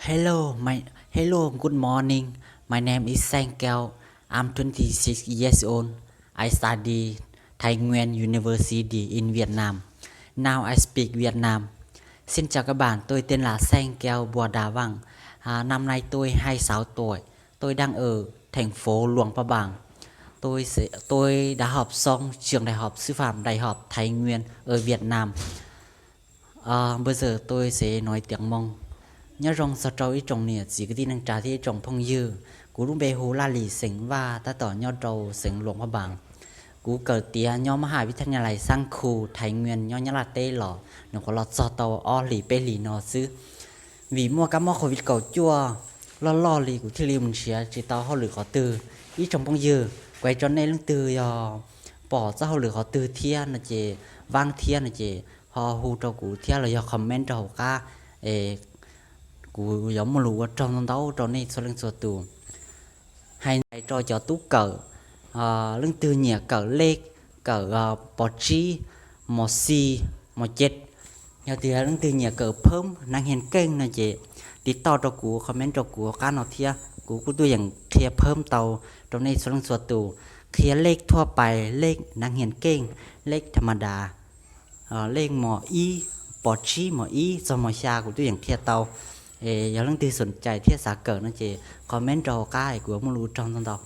Hello, my, hello, good morning. My name is Xeej Keo. I'm twenty-six years old. I study Thái Nguyên University in Vietnam. Now I speak Vietnam. Xin chào các bạn, tôi tên là Xeej Keo Bùa Đà Văng. À, năm nay tôi hai mươi sáu tuổi. Tôi đang ở thành phố Luang Prabang. Tôi sẽ, tôi đã học xong trường đại học sư phạm Đại học Thái Nguyên ở Việt Nam. Ờ, bây giờ tôi sẽ nói tiếng Mông. Nyob zoo txog rau ib tsoom niam txiv kwv tij neej tsa thiab ib tsoom phooj ywg. Kuv lub npe hu Laj Lis xeem Vaj tab tom nyob rau xeev Luang Prabang. Kuv kawm tiav nyob mab hais vib thab nyas lais Xab Khu Thái Nguyên nyob Nyab Laj teb los nws qhuav los txog tau ob hlis peb hlis no xwb. Vim muaj kab mob Covid kaum cuaj loj loj li kuv thiaj li mus nrhiav tsis tau hauj lwm qhov twg. Ib tsoom phooj ywg, kuv hais rau nej leej twg yog pom txoj hauj lwm qhov twg thiab no ces vaab thiab no ces ho hu rau kuv thiab los yog comment rau hauv qab es kuv yuav muaj lus ua raug ntau ntau rau nej txhua leej txhua tus. Hais ntxiv rau cov tub kawm, leej twg nyiam kawm lej, kawm pos tsib, mos xis, mos ceg, yog tias leej twg nyiam kawm phab nab hias keej no ces tiv toj rau kuv, comment rau kuv qab no thiab kuv kuj tuaj yeem qhia phab tau rau nej txhua leej txhua tus. Qhia lej thuaj pais, lej nab hias keej, lej tham ma das, lej mos ib, pos tsib mos ib txog mos xya kuv tuaj yeem qhia tau. Es yog leej twg xom cai thiab xav kawm no ces comment rau hauv qab es kuv muaj lus ua raug ntau ntau.